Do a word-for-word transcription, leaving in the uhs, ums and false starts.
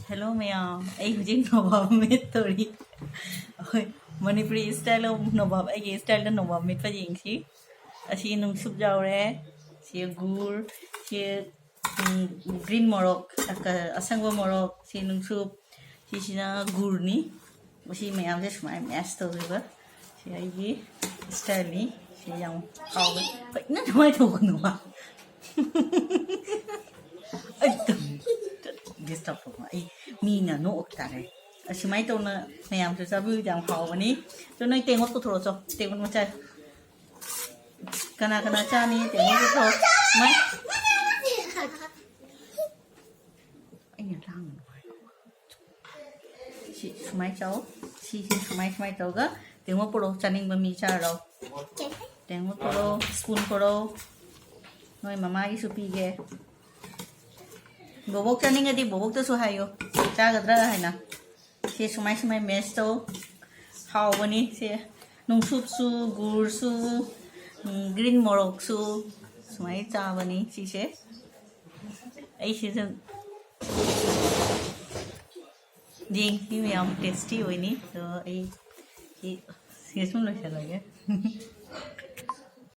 Hello ꯃꯌꯥꯝ, ꯑꯩ ꯍꯧꯖꯤꯛ ꯅꯣꯕꯥꯞ ꯃꯦꯠꯇꯧꯔꯤ꯫ ꯑꯩꯈꯣꯏ ꯃꯅꯤꯄꯨꯔꯤ ꯏꯁꯇꯥꯏꯜ ꯅꯣꯕꯥꯞ, ꯑꯩꯒꯤ ꯏꯁꯇꯥꯏꯜꯗ ꯅꯣꯕꯥꯞ ꯃꯦꯠꯄ ꯌꯦꯡꯁꯤ꯫ ꯑꯁꯤ ꯅꯨꯡꯁꯨꯞ ꯌꯥꯎꯔꯦ, ꯁꯤ ꯒꯨꯔ, ꯁꯤ ꯎꯝ, ꯒ꯭ꯔꯤꯟ ꯃꯣꯔꯣꯛ, ꯑꯀ-, ꯑꯁꯪꯕ ꯃꯣꯔꯣꯛ, ꯁꯤ ꯅꯨꯡꯁꯨꯞ, ꯁꯤꯁꯤꯅ ꯒꯨꯔꯅꯤ꯫ ꯃꯁꯤ ꯃꯌꯥꯝꯁꯦ ꯁꯨꯃꯥꯏꯅ ꯃꯦꯁ ꯇꯧꯗꯣꯏꯕ꯫ ꯁꯤ ꯑꯩꯒꯤ ꯏꯁꯇꯥꯏꯜꯅꯤ꯫ ꯁꯤ ꯌꯥꯝ ꯍꯥꯎꯕ꯫ ꯀꯩꯅꯣ ꯑꯗꯨꯃꯥꯏꯅ ꯇꯧꯒꯅꯨꯕ꯫ ꯑꯩ ꯇꯧ-, ꯗꯤꯁꯇꯔꯕ ꯇꯧꯕ꯫ ꯑꯩ ꯃꯤꯅ ꯅꯣꯛꯈꯤ ꯇꯥꯔꯦ꯫ ꯑꯁꯨꯃꯥꯏꯅ ꯇꯧꯅ ꯃꯌꯥꯝꯁꯨ ꯆꯥꯕꯤꯌꯨ, ꯌꯥꯝ ꯍꯥꯎꯕꯅꯤ꯫ ꯑꯗꯣ ꯅꯣꯏ ꯇꯦꯡꯀꯣꯠ ꯄꯨꯊꯣꯔꯛꯑꯣ ꯆꯣ, ꯇꯦꯡꯀꯣꯠ ꯃꯆꯥ꯫ ꯀꯅꯥ ꯀꯅꯥ ꯆꯥꯅꯤ? ꯇꯦꯡꯀꯣꯠ ꯄꯨꯊꯣꯔꯛꯑꯣ꯫ ꯃꯥꯏ-, ꯑꯩꯅ ꯂꯥꯡꯒꯅꯨ ꯍꯥꯏꯔꯒ꯫ ꯁꯤ ꯁꯨꯃꯥꯏꯅ ꯆꯥꯎ꯫ ꯁꯤꯁꯤ ꯁꯨꯃꯥꯏ ꯁꯨꯃꯥꯏꯅ ꯇꯧꯔꯒ ꯇꯦꯡꯀꯣꯠ ꯄꯨꯔꯛꯑꯣ, ꯆꯥꯅꯤꯡꯕ ꯃꯤ ꯆꯥꯔꯣ꯫ ꯇꯦꯡꯀꯣꯠ ꯄꯨꯔꯛꯑꯣ, ꯁ꯭ꯄꯨꯟ ꯄꯨꯔꯛꯑꯣ꯫ ꯅꯣꯏ ꯃꯃꯥꯒꯤꯁꯨ ꯄꯤꯒꯦ꯫ ꯕꯣꯕꯣꯛ ꯆꯥꯅꯤꯡꯉꯗꯤ ꯕꯣꯕꯣꯛꯇꯁꯨ ꯍꯥꯏꯌꯣ, ꯆꯥꯒꯗ꯭ꯔꯥ ꯍꯥꯏꯅ꯫ ꯁꯤ ꯁꯨꯃꯥꯏ ꯁꯨꯃꯥꯏ ꯃꯦꯁ ꯇꯧ꯫ ꯍꯥꯎꯕꯅꯤ ꯁꯦ꯫ ꯅꯨꯡꯁꯨꯞꯁꯨ, ꯒꯨꯔꯁꯨ, ꯎꯝ, ꯒ꯭ꯔꯤꯟ ꯃꯣꯔꯣꯛꯁꯨ ꯁꯨꯃꯥꯏꯅ ꯆꯥꯕꯅꯤ ꯁꯤꯁꯦ꯫ ꯑꯩ ꯁꯤꯁꯦ ꯌꯦꯡꯁꯤ ꯃꯌꯥꯝ, ꯇꯦꯁꯇꯤ ꯑꯣꯏꯅꯤ꯫ ꯑꯗꯣ ꯑꯩ ꯁꯤ, ꯁꯤ ꯁꯨꯝ ꯂꯣꯏꯁꯤꯜꯂꯒꯦ꯫